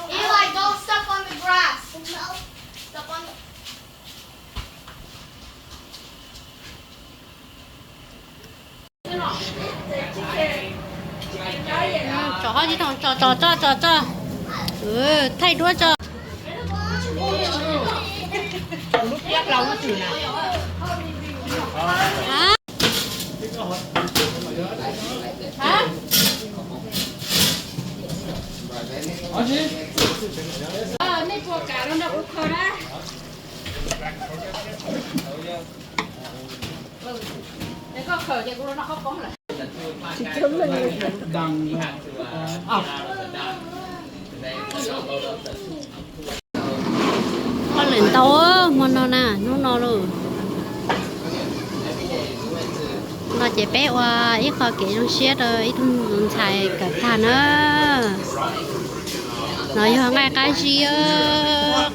Eli, don't step on the grass. Step on the Tso ho tsis tau, tso tso tso tso tso. Thaij duab tso. Nej puas kam los nrog kuv khaws na? Koj khaws ces kuv los noj qhaub poob lawm. Hauj lwm ntau hmo no na, hnub no lauj. No ces peb ua ib qho kev zoo siab rau ib tug ntxhais kawm tag na. No yog nqaij qab zib,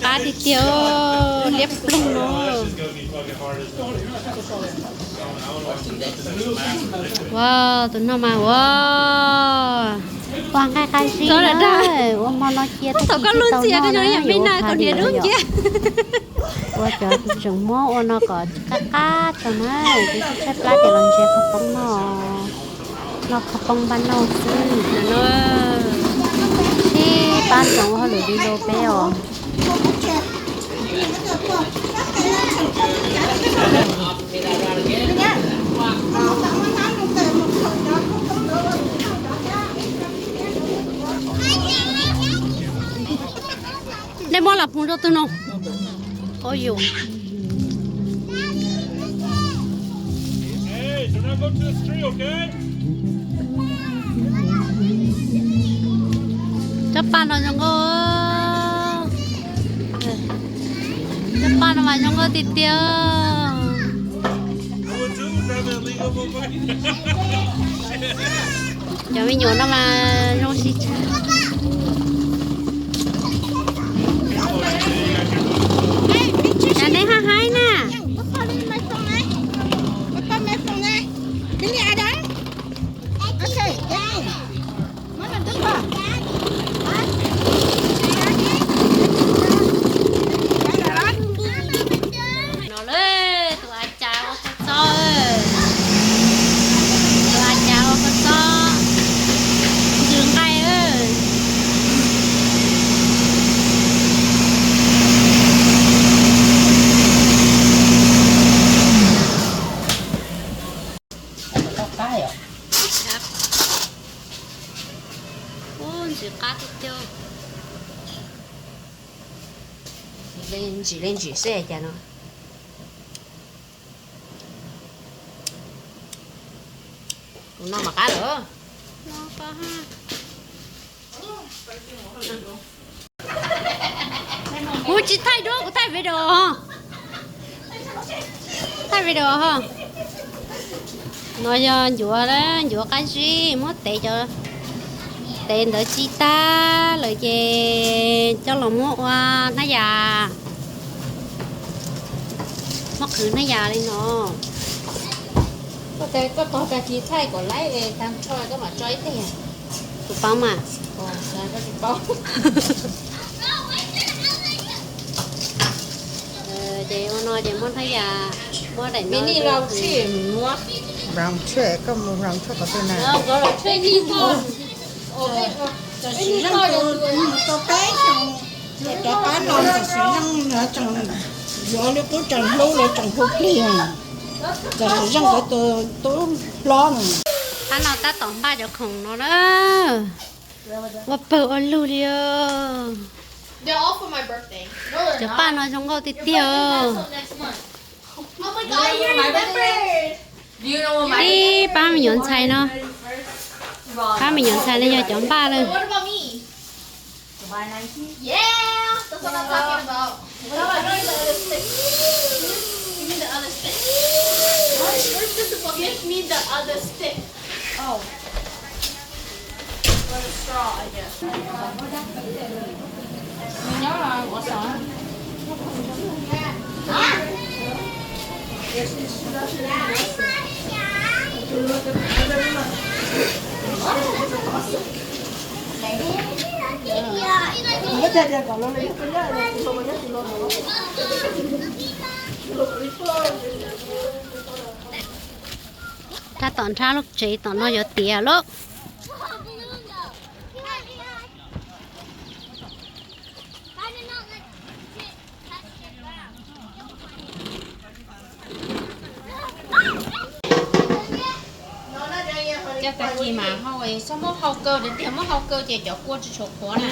qab tiag tiag, liab ploog no. Ua, tus no mas ua, ua nqaij qab zib na, ua hmo no cia tab sis tsis tau noj na, yuav ua phav li yom. Ua cov tseem muab ua no kom tsis qab qab tso na, ces tshaib plab ces los ntsia qhov poob no, noj qhov poob npaj nauj xwb. Sib pab ntsoov ua hauj lwm li lauj peb os. Nej muab los phoov rau twg no? Ov yus. Cov paj no zoo nkauj. Cov paj no mas zoo nkauj tiag tiag. Cov me nyuam no mas zoo si tshaj. Cas nej haj haib na. No lawm, tus a cas ua kua txob, tus a cas ua kua txob ntsws nqaij. Ub, ntsws qab tiag tiag. Ntsim li ntsim xwb cas no. Kuv no mas qab lawm. Kuv tsis thaij duab, kuv thaij video. Thaij video ho. No yog ncuav, ncuav qab zib, muab tev cov tev ntawd ci tag lawm ces coj los muab ua hnab yas, muab qhwv hnab yas li no. Koj tog tag kis thaij kom laib es tag nrho koj mam tso ib teg. Kuv paub mas. Ces ua no ces muab hnab yas, muab daim no. Round trip, koj mus round trip qhov twg na? Tam sim zeej tus tub peb xyoos, rov qab los tam sim zeej tseem yuav li qub tseem hlub li tseem hu plig. Tam sim zeej tus tub hlob no. Qab no tab tom npaj cov khoom no na. Ua pawg ua lug li. Cov paj no zoo nkauj tiag tiag. Ib pab me nyuam ntxhais no, pab me nyuam ntxhais no yog cov npaj lawm. Tab tom nrhab lub tsev tom no yuav tiav lauj. Cov tag kis mas hau, txhob muab hau kaw, tiag tiag muab hau kaw ces cov kua tsis tshua qhuav na.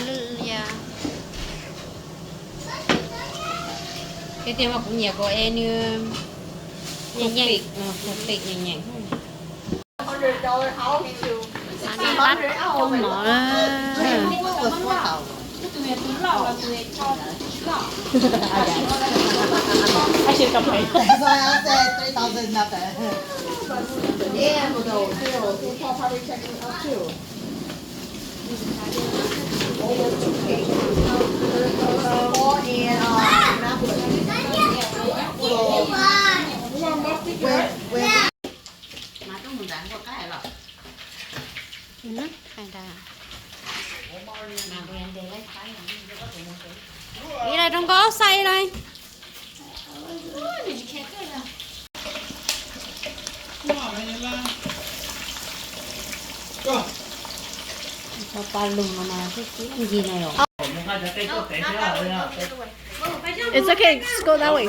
Tiag tiag mas kuv nyiam kom es nws khuv pim, khuv pim nyeem nyeem. Coob mov. Ib leeg rau nkauj xav ib leeg. Tau pa lug no mas twb tib ncig no los. It's okay, just go that way.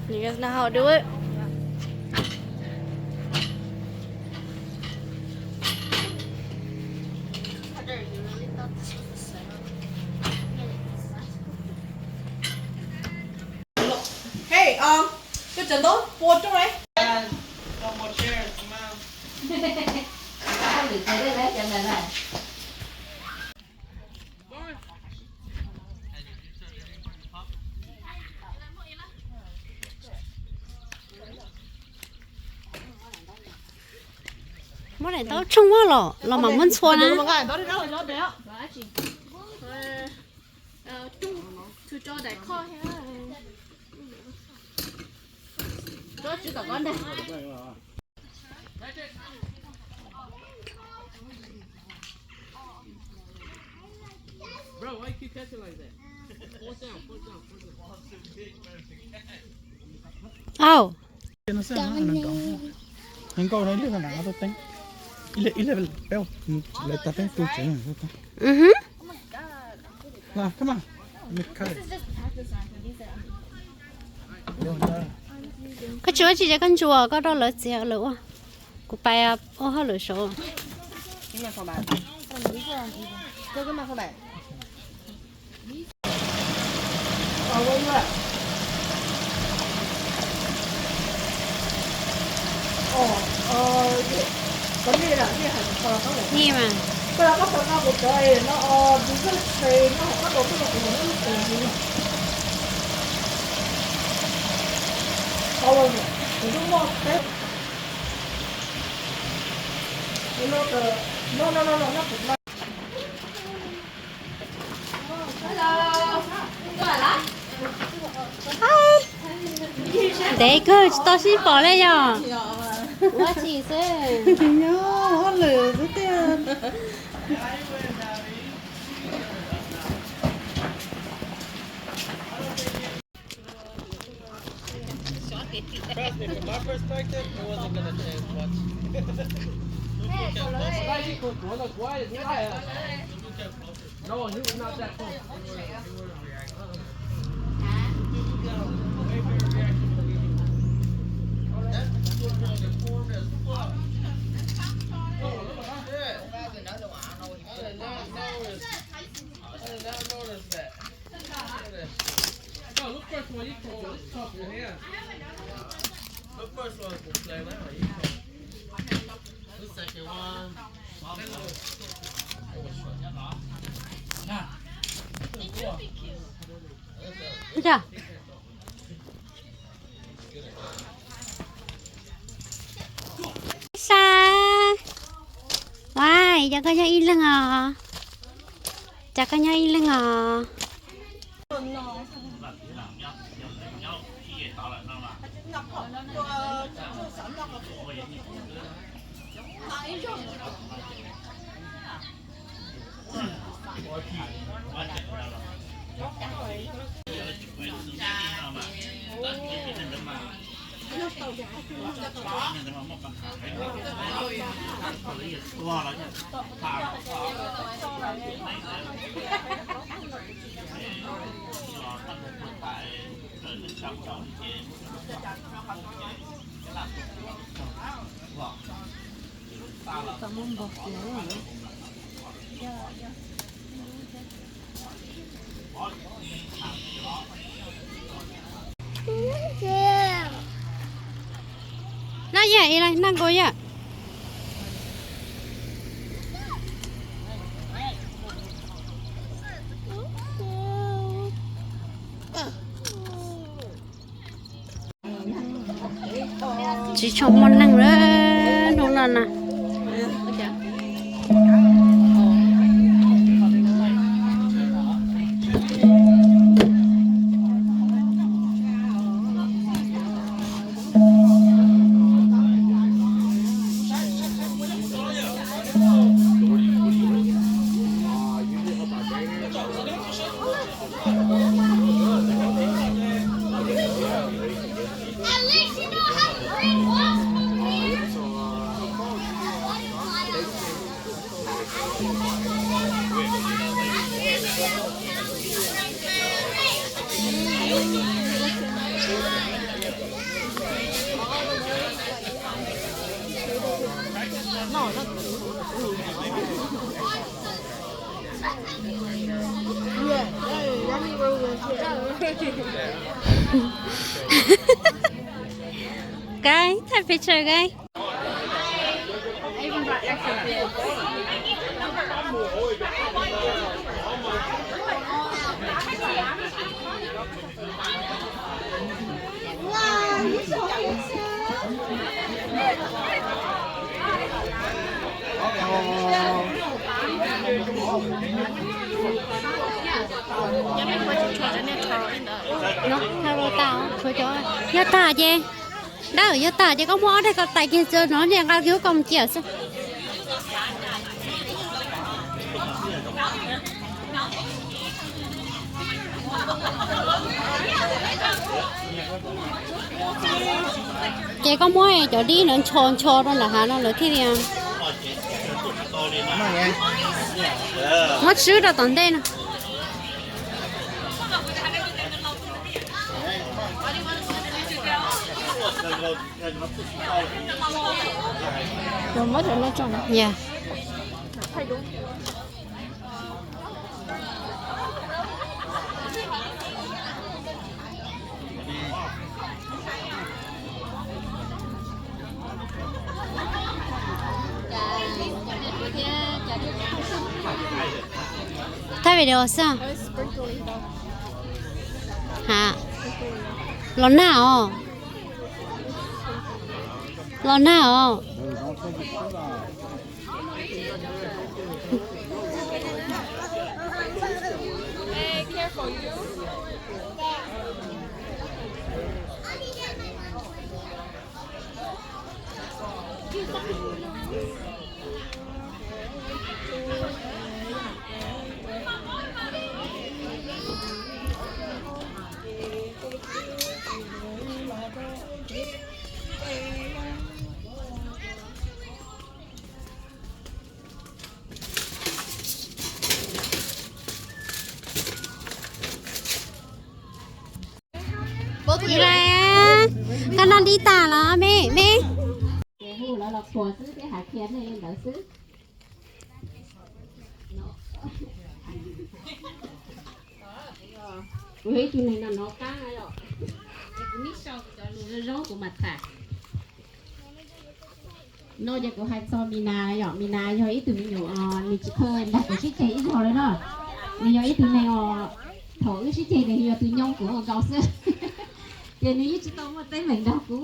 You guys know how to do it? Hey, um, cho chén đũa, bùa trong đấy. Muab daim ntaub tshooj muab los, los mam muab ntxhua na. Au. Nkauj no ib leeg na, teeb ib leeg peb, lawv tag teeb tu tsev. Koj tsis ua tsis ces koj ntsuas koj rau lawv txiav lawv ua. Kuv pais ua hauj lwm saud. Ni mas. Ntev kawg tsis tau sib pom li yog. Ua tsi xwb. Nyob hauj lwm xwb tiag. Trust me, from my perspective, it wasn't gonna change much. Look at closer. No, he was not that close. He wouldn't, he wouldn't react. That little girl deformed as fuck. Oh, shit. I did not notice. I did not notice that. Look at that shit. No, look first one. You can't. Sa, ua, cov koj nyob ib leeg os, cov koj nyob ib leeg os. Noj yam ib leeg noj nkaus yam. Tsis tshua muaj neeg lawm hnub no na. Guys, take picture, guys. Yog tas ces, dawb, yog tas ces koj muab ob daig ko tais kiag tso no, niaj nqa kiag koj mus cia xwb. Ces koj muab cov dib no ncho ncho rau nram hav no lawv thiaj li muab tswb rau tom ntej no. Thaij video xwb. Ha, los nag os. Los nag os. Koj noj dib tas los me me? Ces hu lawv los qhuas xwb thiab hais qhia nej li ntawd xwb. Tus neeg no hnov qab os. Zoo kuv mam tham. No ces kuv hais txog Mis Nas yom, Mis Nas yog ib tug me nyuam, nws tsis kheev nrog kuv sib ceg ib zaug li no. Nws yog ib tug neeg uas thaum wb sib ceg nws yog tus nyoo kuv ua nkaus xwb. Ces nws yeej tsis tau muaj teeb meem nrog kuv.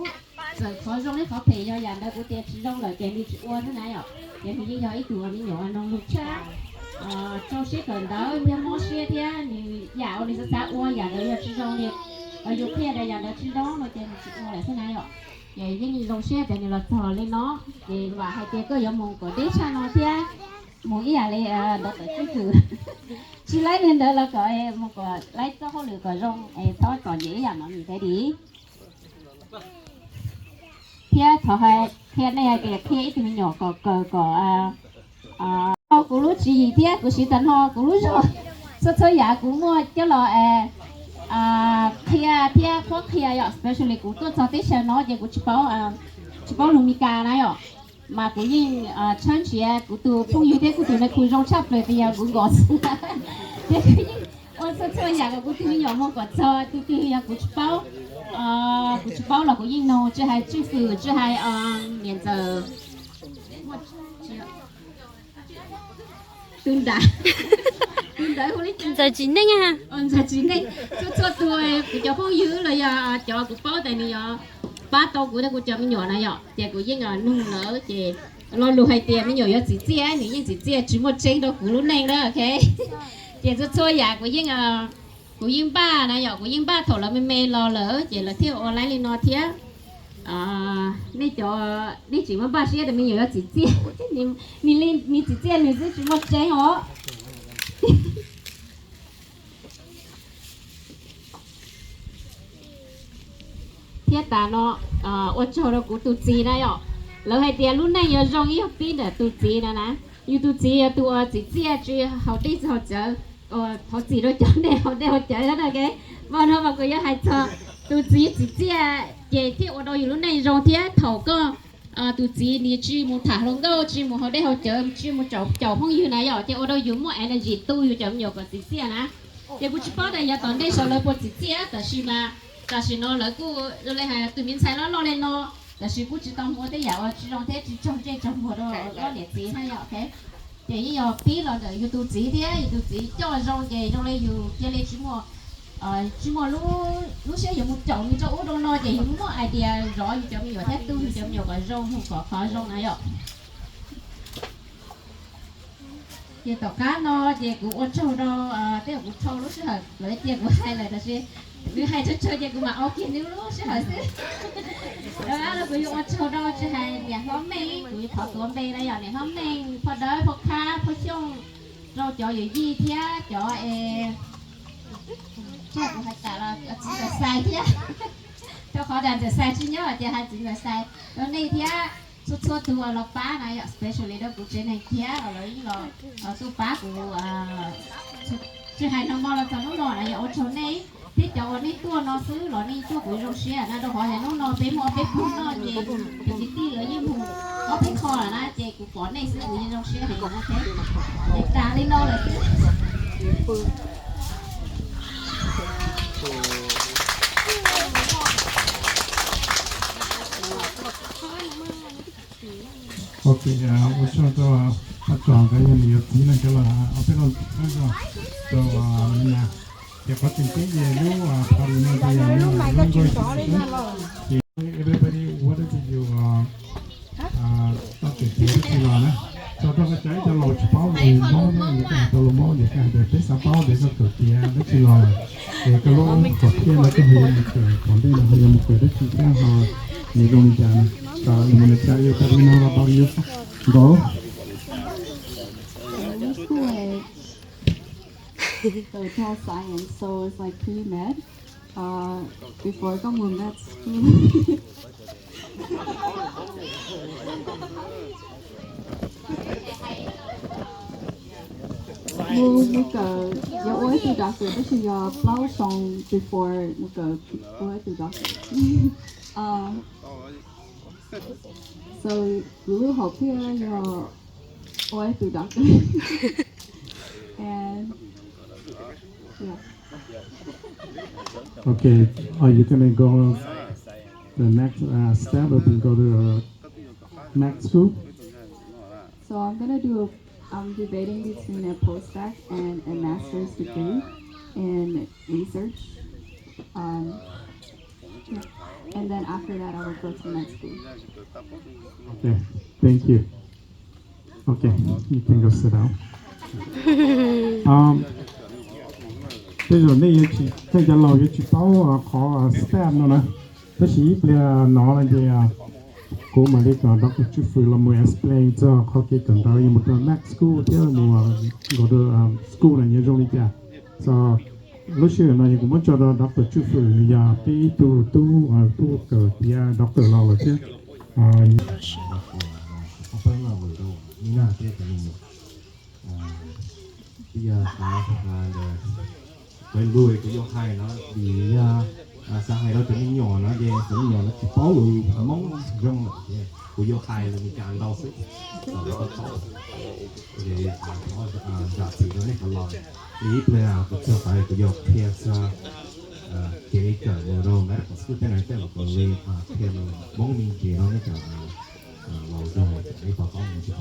Txawm qhov zoo li qhov phem yog yam ntawd kuv tias tsis zoo lawm ces nws tsis ua xwb na yom. Ces nws yeej yog ib tug me nyuam noo lug tshaj, rau siab kawm ntawv thiab mob siab thiab nws yam uas nws xav xav ua yam ntawd yog tsis zoo li, yus qhia tias yam ntawd tsis zoo no ces nws tsis ua lawm xwb na yom. Ces yeej zoo siab tias nws los txog li no, ces vam hais tias koj yuav mus kom deb tshaj no thiab, mus ib yam li ntawd tawm tswj hwm. Tsis laib li ntawd los kom mus kom laib txoj hauj lwm kom zoo es txhob txom nyem ib yam no nim thiab di. Thiab thov hais qhia nej hais tias qhia ib tug me nyuam kom kawm kom, kuv lub tswv yim thiab kuv siv tag nrho kuv lub zog, txhua txhua yam kuv muaj coj los qhia thiab qhuab qhia yom, especially kuv tuaj txog teb chaws no ces kuv tsis paub, tsis paub lus Mis Kas na yom. Mas kuv yeej tshawb nrhiav kuv tus phooj ywg thiab kuv tus nais khu zoo tshaj plaws tias yog kuv nkaus xwb. Ces kuv yeej ua txhua txhua yam kom kuv tus me nyuam mus kom txog tus twg yog kuv tsis paub, kuv tsis paub los kuv yeej nug, tsis hais tswj hwm, tsis hais niam ntxawm, tus nram, tus ntawd hu li cas? Ntxawm Tsim Neej. Ntxawm Tsim Neej, txhua txhua tus kuv cov phooj ywg los yog cov kuv paub tias nws yuav pab tau kuv thiab kuv cov me nyuam na yom, ces kuv yeej nug lawv ces lo lus hais tias me nyuam yuav txim txiaj, nws yeej txim txiaj tsis muaj tseeb rau kuv lub neej na, ok. Ces txhua txhua yam kuv yeej, kuv yeej npaj na yom, kuv yeej npaj thaum lawv me me los lawm ces lawv thiaj ua laib li no thiab. Nej cov, nej tseem muaj npaj siab tias me nyuam yuav txim txiaj, nws txim txiaj nws xwb tsis muaj tseeb os. Thiab tas no, ua tsaug rau kuv tus txiv na yom. Lawv hais tias lub neej yuav zoo ib yog pib ntawm tus txiv na na. Yus tus txiv yog tus uas txim txiaj tsis haus dej tsis haus cawv, thov txim rau cov neeg haus dej haus cawv na. Mas no mas kuv yuav hais txog tus txiv txim txiaj ces thiaj ua rau yus lub neej zoo thiab. Thaum koj tus txiv nws tsis mus tham hluas nkauj, tsis mus haus dej haus cawv, tsis mus caum phooj ywg na yom, ces ua rau yus muaj energy tu yus cov me nyuam kom txim txiaj na. Ces kuv tsis paub tias yav tom ntej saum lawv puas txim txiaj, tab sis mas tam sim no lawv kuj zoo li hais tus me ntxhais loj loj li no, tab sis kuj tsis tau mus ua tej yam uas tsis zoo thiab tsis tsaug ntsej tsaug muag rau lub niam txiv na yom. Ces yeej yog pib los ntawm yus tus txiv thiab yus tus txiv coj zoo ces zoo li yus cia li tsis muaj, tsis muaj lub siab yuav mus caum nws rau ub rau no ces yus muaj idea zov yus cov me nyuam thiab tu yus cov me nyuam kom zoo mus kom qhov zoo na yom. Ces tom qab no ces kuv ua tsaug rau tej uas kuv thau lub sij hawm lawv cia kuv hais lawm tab sis nws hais tsawg tsawg ces kuv mam ua kiag nws lub sij hawm xwb. Rau qab no kuv yuav ua tsaug rau tsis hais niam hlob Meej, kuv yuav thov tuav npe na yom, niam hlob Meej, phoj Dawb, phoj Khab, phoj Xyooj, rau cov yawm yij thiab cov es, kuv hais tas los txiv ntxawm Xais thiab, rau qhov tias ntxawm Xais tsis nyob ces hais txiv ntxawm Xais rau nej thiab txhua txhua tus uas los pab na yom, especially rau kuv tsev neeg thiab los lawv yeej los tuaj pab kuv tsis hais nag hmo los txog hnub no na yom. Ua tsaug nej thiab cov uas nej tuaj no xwb los nej tuaj kuv zoo siab na, rau qhov tias hnub no peb muaj ob peb pug noj ces cov kwv tij lawv yeej mus ob peb qho lawm na ces kuv pom nej xwb kuv yeej zoo siab heev na. Ces tas li no lawm xwb. Ok, ua tsaug rau Paj Tsom nkawd yog nws yuav txiv no cov los ob peb lo rau Mis Nas. Ces qhov tseem ceeb ces lub party no ces yog lub nkauj xwb, ces everybody what do you, tau kawm tiav dab tsi los na. Tso rau koj cov ib co laus tsis paub lus Hmoob na, yus koj hais tau lus Hmoob ces koj hais tias peb xav paub tias koj kawm tiav dab tsi los, ces koj lub hom phiaj no koj ho yuav mus kawm, tom ntej no ho yuav mus kawm dab tsi thiab ho nws zoo li cas na. Tau nws mus nws tsa yus tau li no los tau yus nkaus. School, so it's all science, so it's like pre-med. Uh, before koj mus med school. Mus, mus kawm, yuav ua ib tug doctor tab sis yog plaub xyoo before mus kawm ua ib tug doctor. Uh, so kuv lub hom phiaj yog ua ib tug doctor. And, yeah. Okay, are you gonna go? The next uh, step will be go to uh, med school. So I'm gonna do. I'm debating between a postdoc and a master's degree in research. Um, yeah. And then after that, I will go to med school. Okay, thank you. Okay, you can go sit down. Um, tej zaum nej yuav tsis, tej cov laus yuav tsis paub uh, qhov uh, step no na. Tab sis ib pliag no no ces kuv mam li kom Doctor Tswj Fwm los mus explain txog qhov kev kawm ntawv yuav mus rau night school thiab mus go to school no yuav zoo li cas. So lub sij hawm no kuv muab tso rau Doctor Tswj Fwm, nws yog peb ib tug tub, tub kawm tiav doctor los lawm thiab. Peb yog, kuv yuav hais no vim yog xav hais rau cov me nyuam no ces cov me nyuam no tsis paub lus Hmoob zoo lawm ces kuv yuav hais lus Meskas ntau xwb kom lawv paub. Ces thov zam txim rau nej cov laus, ib pliag kuv txog qhov kuv yuav qhia txog kev kawm mus rau medical school tej no tej los kuv li qhia lus Hmoob me ntsis rau nej cov laus zoo nej puas paub me ntsis.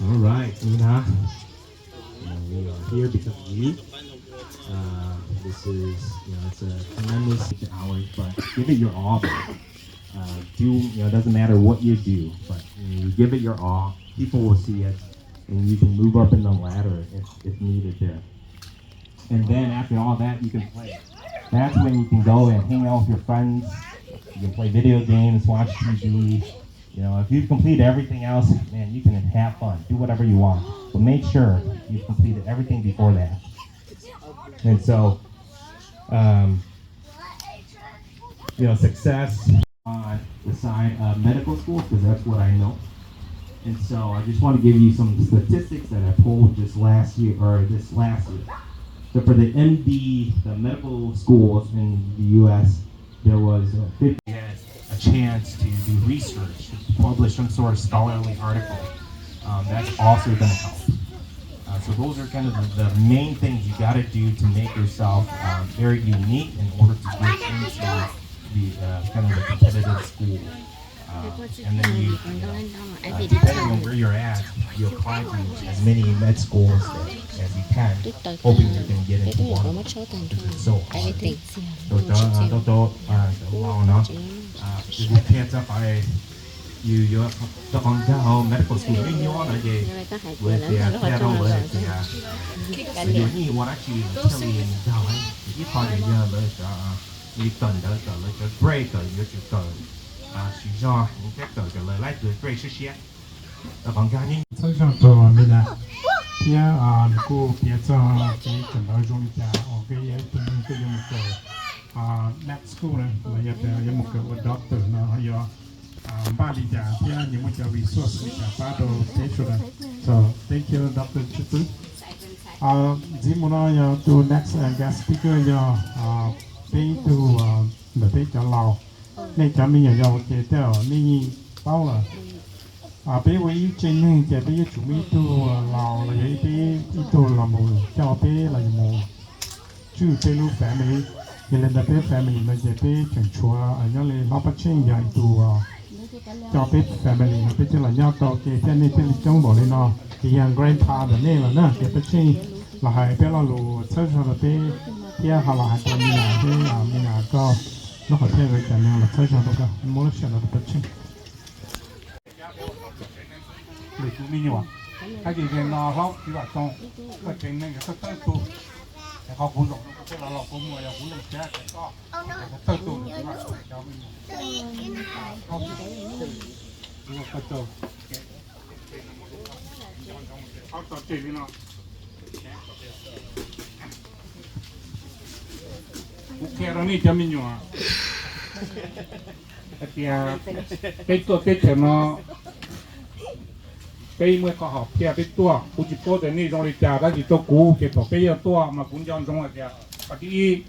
All right, Nina. Uh, we are here because of you. Uh, this is, you know, it's a tremendous hours, but give it your all. Uh, do, you know, it doesn't matter what you do, but you know, you give it your all. People will see it, and you can move up in the ladder if, if needed there. And then after all that, you can play. That's when you can go and hang out with your friends. You can play video games, watch T V. You know, if you've completed everything else, man, you can have fun, do whatever you want. But make sure you've completed everything before that. And so, um, you know, success on the side of medical school, because that's what I know. And so I just want to give you some statistics that I pulled just last year, or this last year. So for the M D, the medical schools in the U S, there was a fifty had a chance to do research, to publish some sort of scholarly article. Um, that's also going to help. Uh, so those are kind of the, the main things you got to do to make yourself um, very unique in order to get into the uh, kind of the competitive school. Uh, and then you, you know, uh, depending on where you're at, you apply to as many med schools as, as you can, hoping you can get into one. It's so hard. Rau cov, uh, rau cov, uh, cov laus no, uh, kuv qhia txog qhov yus yuav rau qhov nkag hauv medical school nyuaj nyuaj no ces kuv tias qhia rau lawv hais tias lawv yuav nyiam ua dab tsi lawv thiaj li nkag. Ib qho ces yog lawv cov li kawm ntawv, kawm lawv cov grade, kawm yuav tsum kawm siv zog thiab kawm kom lawv laib lawv grade siab siab. Rau qhov nkag nyuaj. Txhawb zog rau Mina thiab nws kuj piav txog kev kawm ntawv zoo li cas uas nkawd yog ib tug neeg uas yuav mus kawm med school na, los yog tias yuav mus kawm ua doctor no ho yuav npaj li cas thiab yuav muaj cov resource li cas pab rau peb sawv daws. So thank you, Doctor Tswj Fwm. Ntxiv mus no yog tus next guest speaker yog peb ib tug ntawm peb cov laus. Nej cov me nyuam yaus ces tej zaum nej yeej paub lawm. Peb ua ib tsev neeg ces peb yuav tsum muaj ib tug laus los yog peb ib tug los mus coj peb los yog mus tswj peb lub family. Yog li ntawd peb family no ces peb tseem tshuav nyob li hlob Paj Tsheej yog ib tug coj peb family no peb thiaj los nyob tau ces thiaj nej thiaj li coob npaum li no. Ces yog grandpa ntawm nej los na ces Paj Tsheej los hais peb lo lus txhawb zog rau peb thiab ho los hais rau Mina thiab Mina koj lub hom phiaj ntawd cas neeg los txhawb zog rau koj muab lub sij hawm no rau Paj Tsheej. Lwm tus me nyuam, hais tias zaum no hlob txiv Vam Toog, koj tsev neeg yog thawj thawj tug, es qhov kuv zaum no kuv tej los los kua muag yog kuv leej txiv hais tias koj thawj tug, cov me nyuam, qhov tso tseg li no. Kuv qhia rau nej cov me nyuam hais tias peb tuaj teb chaws no, peb muaj qhov hom phiaj peb tuaj. Kuv tsis paub tias nej zoo li cas tab sis rau kuv ces thaum peb yog tuaj mas kuv nco ntsoov hais tias qhov thib ib,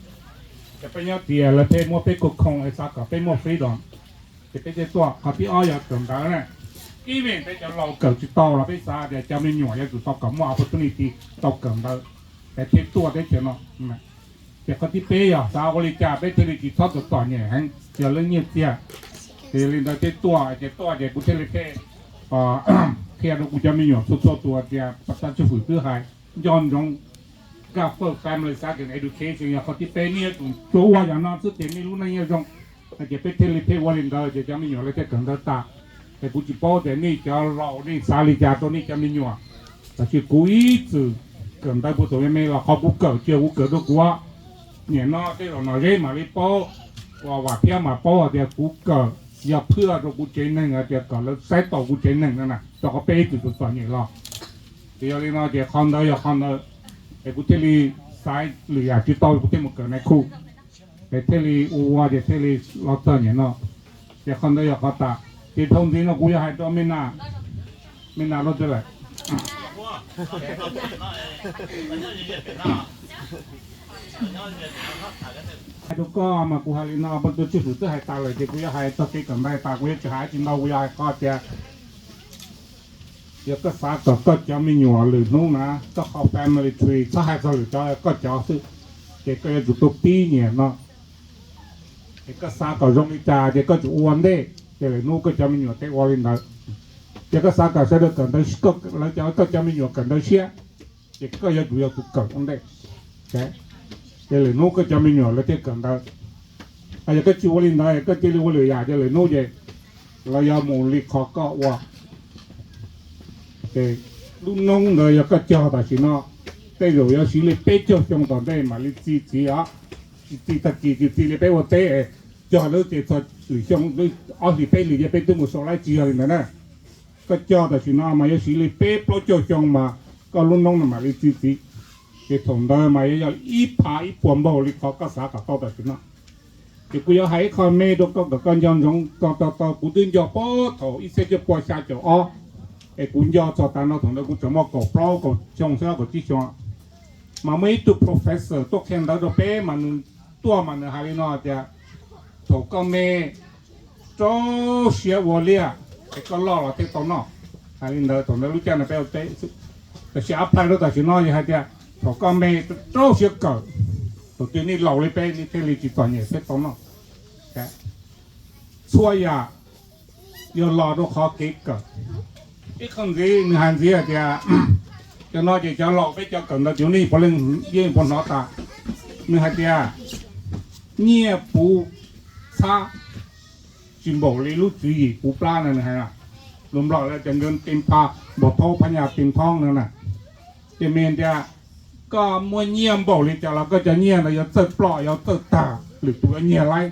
ces peb nyob tias lawv pheej muab peb khuj khoom es xav kom peb muaj freedom, ces peb thiaj tuaj. Qhov thib ob yog kawm ntawv na. Even peb cov laus kawm tsis tau los peb xav tias cov me nyuam yuav tsum tau kom muaj opportunity tau kawm ntawv es thiaj tuaj teb chaws no. Ces qhov thib peb yog xav ua li cas peb thiaj li tsis txhob txom txom nyem heev, yog lub nyiaj txiag. Ces li ntawd thiaj tuaj, ces tuaj ces kuv thiaj li thiaj qhia rau kuv cov me nyuam txhua txhua tus tias pab tab tswj hwm twb hais, nco ntsoov, kab fawj family circle education yog qhov thib peb, nej yuav tsum ua yam no xwb ces nej lub neej yuav zoo. Ces peb thiaj li pheej ua li ntawd ces cov me nyuam lawv thiaj kawm ntawv tas. Es kuv tsis paub tias nej cov laus nej xav li cas rau nej cov me nyuam, tab sis kuv ib txwm kawm ntawv puag thaum me me los qhov kuv kawm tsis yog kuv kawm rau kuv, nim no tej zaum Nom Zeb mam li paub, uas Vam Phiab mam paub hais tias kuv kawm yog phwaj rau kuv tsev neeg hais tias kom lawv saib taus kuv tsev neeg no na, rau qhov peb ib txwm txom txom nyem los. Ces yog li no ces qhov ntawd yog qhov ntawd, es kuv thiaj li xaiv lwm yam tsis tau kuv thiaj mus kawm nais khu, es thiaj li ua ua ces thiaj li los txog nim no. Ces qhov ntawd yog qhov tas. Ces dhau ntxiv no kuv yuav hais rau me nas, me nas rau twg lawm? Hais rau koj mas kuv hais li no, pab tus tswj hwm twb hais tas lawm ces kuv yuav hais txog kev kawm ntawv tas, kuv yuav tsis hais tsis ntau, kuv yuav hais qhov tias yog koj xav kom koj cov me nyuam lwm hnub na, koj qhov family tree txhob hais txog lwm cov, koj cov xwb, ces koj yuav tsum tau pib nim no. Es koj xav kom zoo li cas ces koj tsum ua ntej, ces lwm hnub koj cov me nyuam thiaj ua li ntawd. Ces koj xav kom sawv daws kawm ntawv, lawv cov, koj cov me nyuam kawm ntawv siab, ces koj yuav tsum yog tus kawm ua ntej, ces lwm hnub koj cov me nyuam lawv thiaj kawm ntawv. Yog koj tsis ua li ntawd, koj cia li ua lwm yam ces lwm hnub ces lawv yuav mus li qhov koj ua. Ces lub noob ntawd yog koj cog tam sim no, tej zaum yuav siv li peb caug xyoo tom ntej mam li txi txiv os. Tsis txi tag kis, tsis txi li peb ua teb, cog lawm ces txog lwm xyoo, ob hlis peb hlis ces peb twb mus sau laib, tsis yog li ntawd na. Koj cog tam sim no mas yuav siv li peb plaub caug xyoo mas koj lub noob no mam li txi txiv. Ces thaum ntawd mas yuav yog ib phav ib puas npaug li qhov koj xav kom tau tam sim no. Ces kuv yuav hais ib qho me rau koj kom koj nco ntsoov, koj to tau, kuv twb nco puag thaum ib txhiab cuaj pua xya caum ob, es kuv nco txog tav no, thaum ntawd kuv tseem muaj kaum plaub kaum xyoo xwb, kaum tsib xyoo. Mas muaj ib tug professor tuaj qhia ntawv rau peb mas nws tuaj mas nws hais li no tias, thaum koj me, rau siab ua liaj, es koj loj los thiaj tau noj. Hais li ntawd thaum ntawd lub caij no peb ua teb xwb, tab sis apply rau tam sim no yog hais tias thaum koj me, rau siab kawm, thaum twg nej laus li peb nej thiaj li tsis txom nyem thiab tau noj. Txhua yam yog los rau qhov kev kawm. Ib qho ntxiv nws hais ntxiv hais tias, cov no ces cov laus peb cov kawm ntawv ces nej puav leej yeej puas hnov tas. Nws hais tias nyiaj puv txhab tsis npaum li lub tswv yim puv plab no, nws hais. Lus Nplog lawv tias ເງິນເຕັມຜາ ບໍ່ເທົ່າພະຍາເຕັມທ້ອງ no na. Ces nws tias koj muaj nyiaj npaum li cas los koj cov nyiaj ntawd yuav txawj ploj yuav txawj tag, lwm tus yuav nyiag laib.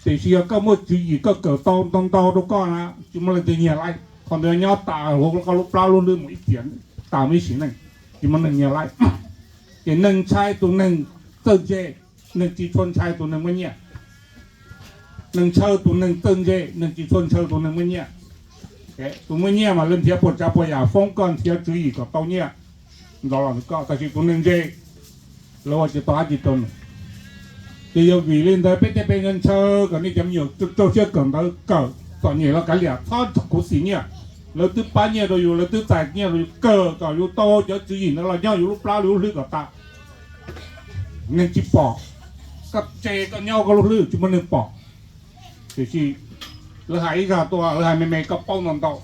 Tiam sis yog koj muaj tswv yim, koj kawm tau ntau ntau rau koj na, tsis muaj leej twg nyiag laib. Qhov ntawd nyob tas hauv koj lub plab lub hlwb mus ib txhia, tas mus ib sim neej, tsis muaj neeg nyiag laib. Ces neeg ntshai tus neeg txawj ntse, neeg tsis tshua ntshai tus neeg muaj nyiaj. Neeg ntshaw tus neeg txawj ntse, neeg tsis tshua ntshaw tus neeg muaj nyiaj. Tus muaj nyiaj mas lawv nrhiav puas tsav puas yam, foob koj nrhiav tswv yim kom tau nyiaj ntau los ntawm koj, tab sis tus neeg ntse lawv ua tsis tau dab tsi rau nws. Ces yog vim li ntawd peb thiaj pe ntshaw kom nej cov me nyuam rau siab kawm ntawv, kawm txom nyem los kav liam, txhob khuv xim nyiaj. Lawv twb pab nyiaj rau yus, lawv twb txais nyiaj rau yus, kawm kom yus tau cov tswv yim ntawd los nyob yus lub plab lub hlwb kom tas. Neeg tsis pom, koj tse koj nyob koj lub hlwb tsis muaj neeg pom. Tiam sis lawv hais ib zaj tuaj, lawv hais me me koj paub ntau ntau,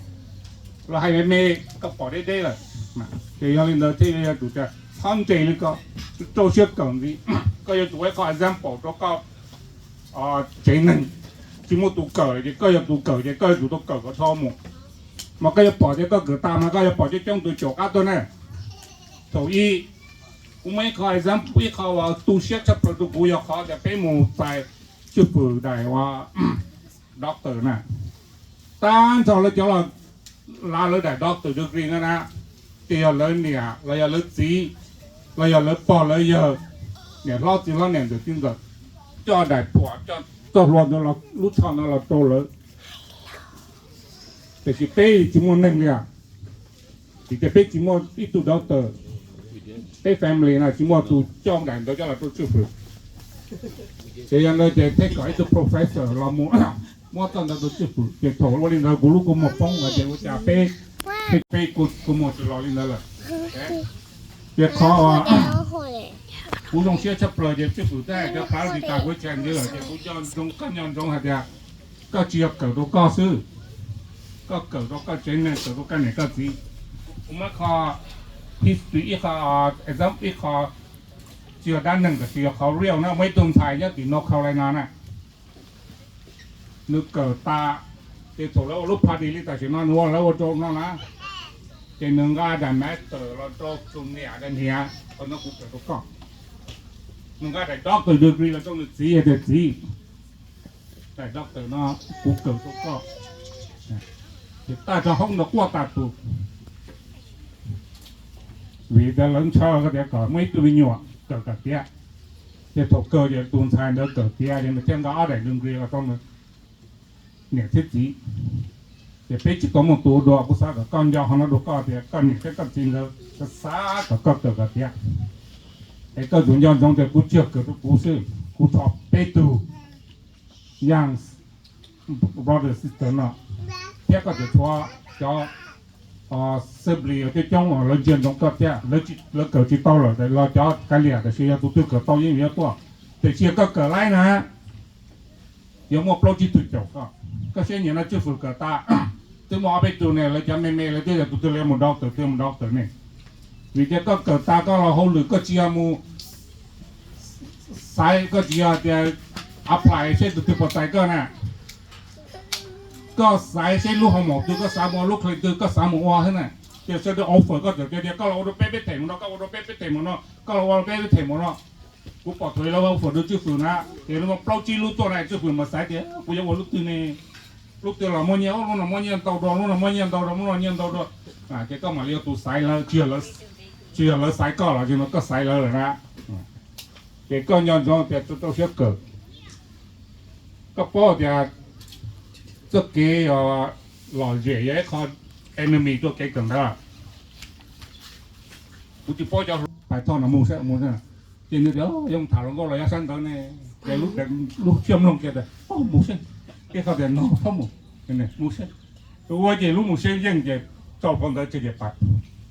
lawv hais me me koj pom deb deb lawm. Ces yog li ntawd thiaj yuav tsum tias txhob ntse li, koj rau siab kawm ntxiv. Koj yuav tsum ua ib qho example rau koj tsev neeg. Tsis muaj tus kawm ces koj yog tus kawm ces koj yuav tsum tau kawm kom dhau mus. Mas koj yuav pom tias koj kawm tas mas koj yuav pom coob coob tus caum qab tuaj na. Thaum ub, kuv muaj ib qho example, ib qho uas tu siab tshaj plaws rau kuv yog qhov tias peb mus txais tswj fwm daim ua doctor na. Tag nrho lawv cov lav lawv daim doctor degree no na, ces yog lawv niam los yog lawv txiv los yog lawv pog lawv yawg, niam hlob txiv hlob niam ntxawm txiv ntxawm coj daim phuam, coj txoj hlua ntawd los, lub tsho ntawd los rau lawv. Tiam sis peb tsis muaj neeg li, vim tias peb tsis muaj ib tug doctor, peb family no tsis muaj tus coj daim ntawd coj los rau tswj fwm. Ces yog ntawd ces thiaj kom ib tug professor los mus muab txoj ntawd rau tswj fwm. Ces thaum ua li ntawd kuv lub kua muag poob lawm ces ua cas peb, peb kua muag tsis los li ntawd lawm. Ces qhov uas Kuv zoo siab tshaj plaws ces Tswj Fwm thiab cov phav li tas kuv tshaj ntawd ces kuv nco ntsoov koj nco ntsoov hais tias koj tsis yog kawm rau koj xwb, koj kawm rau koj tsev neeg, kawm rau koj niam koj txiv. Kuv muab qho history ib qho, example ib qho, tsis yog dab neeg tab sis yog qhov real na, muaj ib tug ntxhais nyob tim North Carolina na, nws kawm tas, ces thaum lawv ua lub party li tam sim no nws ua lawv ua rau no na, ces nws nqa daim master los rau tus niam tias niam, qhov no kuv kawm rau koj. Nws nqa daim doctor degree los rau nws txiv hais tias txiv, daim doctor no kuv kawm rau koj. Ces tag nrho hoob ntawd quaj tas tus, vim tias lawv ntshaw tias kom muaj ib tug me nyuam kawm kom tiav. Ces thaum kawg ces tus ntxhais ntawd kawm tiav ces nws thiaj nqa ob daim degree los rau nws niam thiab txiv. Ces peb tsis tau muaj tus ua dua, kuv xav kom koj nco qhov no rau koj tias koj niam thiab koj txiv nkawd xav kom koj kawm kom tiav. Es koj yuav nco ntsoov tias kuv tsis yog kawm rau kuv xwb, kuv tso peb tug young brother sister no thiab koj cov tshuav cov sibling coob coob lawv ntsia ntsoov koj thiab. Lawv kawm tsis tau lawm los cov kav liam, tab sis yog tus twg kawm tau yeej yuav tuaj. Tiam sis yog koj kawm laib na, yuav muaj plaub tsib tug caum koj. Koj siab nyiam no Tswj Fwm kawm tas, twb muaj ob peb tug ne, lawv cov me me lawv twb yog tus twg los mus doctor, twg mus doctor ne. Vim tias koj kawm tas koj los hauj lwm koj tsis yog mus xaiv, koj tsis yog tias apply seb tus twg puas txais koj na. Koj xaiv seb lub homework twg, koj xav mus ua lub class twg, koj xav mus ua xwb na. Ces sawv daws offer koj txawm tias koj los ua rau peb peb them mus no, koj ua rau peb peb them mus no, koj los ua rau peb peb them mus no. Kuv pom thaum lawv offer rau Tswj Fwm na, ces lawv muaj plaub tsib lub tuaj na, Tswj Fwm mas xaiv tias kuv yuav ua lub twg ne, lub twg los muaj nyiaj, lub no muaj nyiaj ntau dua, lub no muaj nyiaj ntau dua, lub no nyiaj ntau dua. Ces koj mam li yog tus xaiv lawv, tsis yog lawv xaiv koj los tsis no koj xaiv lawv lawm na. Ces koj nco ntsoov tias rau siab kawm. Koj paub tias txoj kev lom zem yog ib qho enemy tuaj kev kawm ntawv. Kuv tsis paub cov hluas pais thoj no mus seb mus, ces nws tias yuav tham hluas nkauj los yav sab ntawd ne, ces lub siab mloog kiag tias mus seb, ib qho tias no txhob mus, mus seb. Ua ces lub mus seb yeej ces tso phau ntawv tseg ces pais,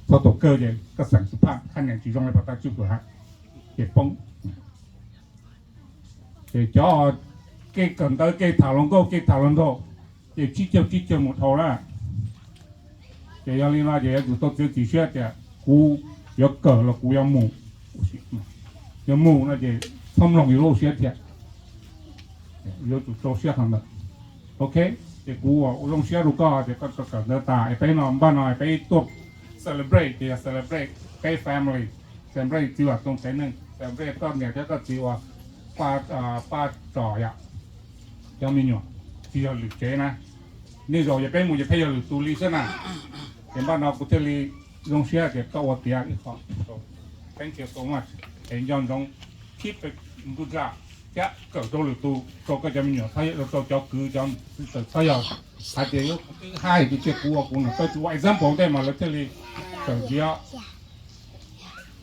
txog thaum kawg ces koj xeem tsis phaj, haj niam tsis zoo li pas tas Tswj Fwm hais, ces poob. Ces cov kev kawm ntawv, kev tham hluas nkauj, kev tham hluas nraug, ces tsib caug tsib caug mus dhau lawm. Ces yog li no ces yuav tsum tau txiav txim siab tias kuv yuav kawm los kuv yuav mus. Yuav mus no ces txhob mloog yus lub siab thiab, yuav tsum rau siab qhov ntawd. Ok, ces kuv ua zoo siab rau koj tias koj kawm ntawv tas es peb no npaj no peb tuaj celebrate, ces yog celebrate peb family, celebrate txiv Vam Tooj tsev neeg, celebrate koj niam thiab koj txiv uas Paj Tsom yom, cov me nyuam, tsis yog lwm tsev na. Nej zaum ces peb mus ces pheej yog lwm tus li xwb na. Ces npaj no kuv thiaj li zoo siab tias koj ua tiav ib qho. Thank you so much. Es nco ntsoov keep ntuj tsa thiab kawm rau lwm tus, rau koj cov me nyuam, rau cov kwv cov txawm txhob yog hais tias yuav kuv twb hais tias cia kuv ua kuv no, koj tsis ua example tej mas lawv thiaj li kawm ntxiv.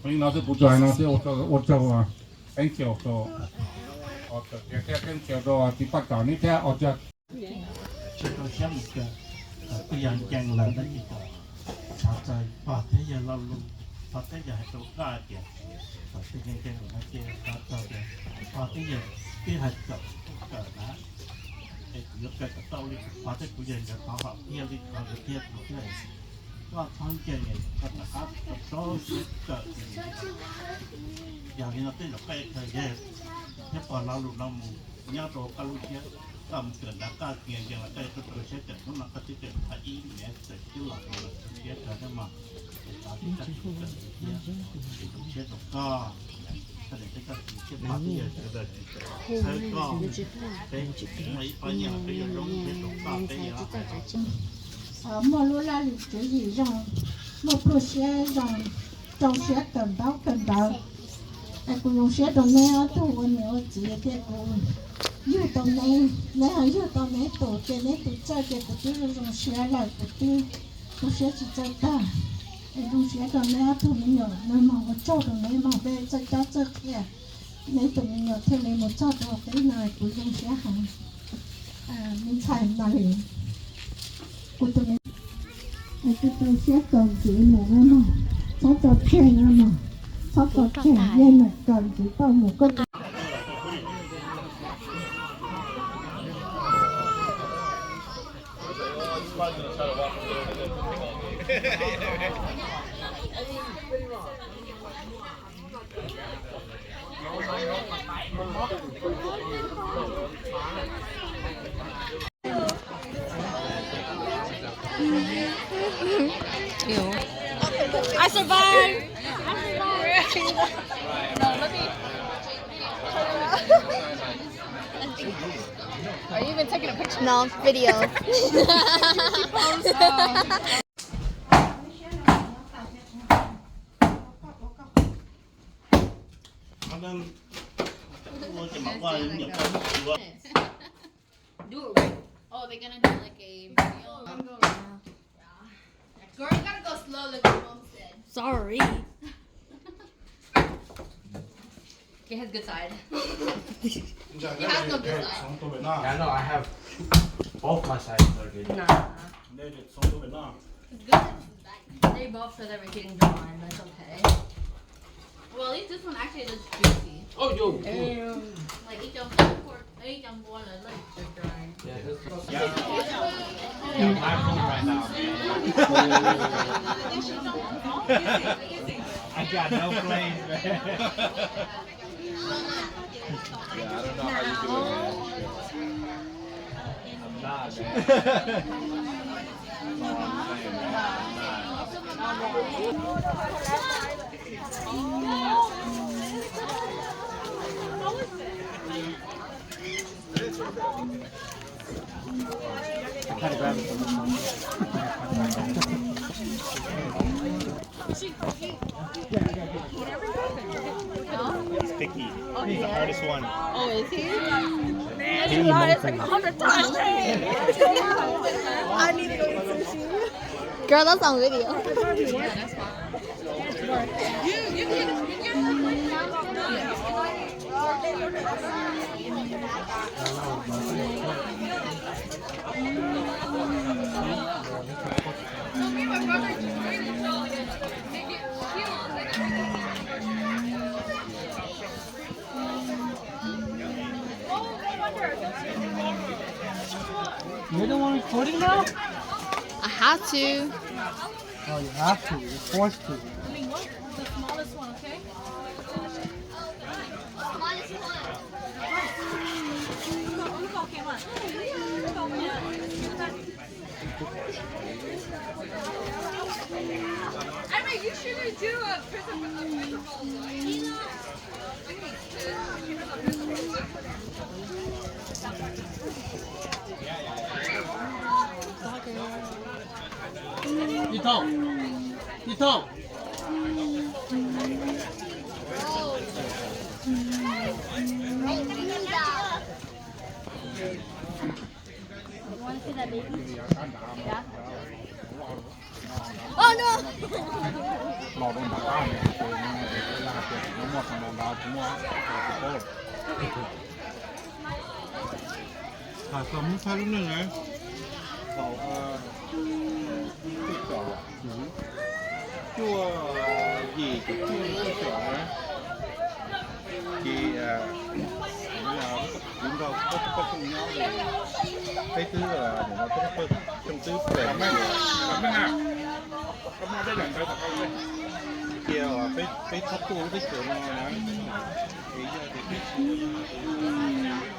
Li no xwb, kuv tsuas hais no xwb, ua tsaug, thank you, thank you rau txiv Paj Tsom neb thiab. Tsis rau siab mus kawm, thaum twg yog ncees lawm tab sis kom xav txog pog thiab yawg lo lus, pog thiab yawg hais rau koj hais tias thaum twg ncees ncees lawm no ces xav txog tias pog thiab yawg twb hais kom kawm na, es kuv yuav kawm kom tau li kuv pog thiab kuv yawg nkawd thov kom thiaj li thov nkawd thiaj kuv thiaj. Koj txhob ncees, koj rov qab rau siab kawm. Yog li no tej zaum koj yuav khaws yawg thiab pog lo lus no mus nyob rau koj lub siab, koj mus kawm ntawv koj ncees ncees los koj yuav rau siab kawm, hnub no koj twb kawm tau ib niam txawm twb los rau lawm, siab kawg thiab mas. Es thov koj tsis kawm thiab, es zoo siab rau koj, koj niam thiab koj txiv thiab pog thiab yawg sawv daws tsis txhawb koj, peb tseem muaj ib pob nyiaj los peb yuav zoo siab rau koj, peb yuav hais. Muaj lub laj lim tswv yim zoo, muaj pluaj siab zoo, rau siab kawm ntaub kawm ntawv. Es kuv zoo siab rau neb ob tug ua niam ua txiv thiab kuv yug tau neb, neb ho yug tau neb tus, ces neb tus txawj ces kuv twb zoo zoo siab lawm, kuv twb tu siab tsis txawj tag. Es zoo siab rau neb ob tug me nyuam no mog, ua tsaug rau neb mog, neb txawj cob txawj qhia, neb tus me nyuam thiaj li mus txog rau qib no, kuv zoo siab heev. Me ntxhais Malis, kuv tus me, kuv tu siab txom ntxim mus na mog, txhob tso tseg na mog. Txhob kov tseg, yeej meem kawm ntxiv tau mus koj. Ew. I survived. Are you even taking a picture? No, video. Do it right. Oh, they're gonna do like a video. Girl, you gotta go slow like your mom said. Sorry. Get his good side. He has no good side. Yeah, no, I have both my sides are good. Nah. It's good. They both said they were getting drawn. That's okay. Well, at least this one actually looks juicy. Oh, yo. Like, each of them, each of them, like, they're dry. Yeah, this is, yeah. Yeah, my phone right now, man. I got no place, man. Yeah, I don't know how you do it, man. I'm not, man. That's all I'm saying, man. I'm not. It's picky. He's the hardest one. Oh, is he? Man, you lied. It's like a hundred times. I need to go eat sushi. Girl, that's on video. You're the one recording now? I have to. Oh, you have to. You're forced to. I mean, what? The smallest one, okay? I mean, you shouldn't do a prison, a prison ball, right? Ib thauj, ib thauj. Oh no! Los rau nram qab, muaj tau nrad, tsis muaj. Hais txog Hmoob Thaib lub neej na, thaum cuaj caum cuaj, yim caum cuaj, cuaj caum na, ces kuv nrog peb tug poj ntxoog nyob, peb twb, peb tug poj ntxoog twb pem, cia peb txhob tuaj lub teb chaws no na, es yog tias peb tsis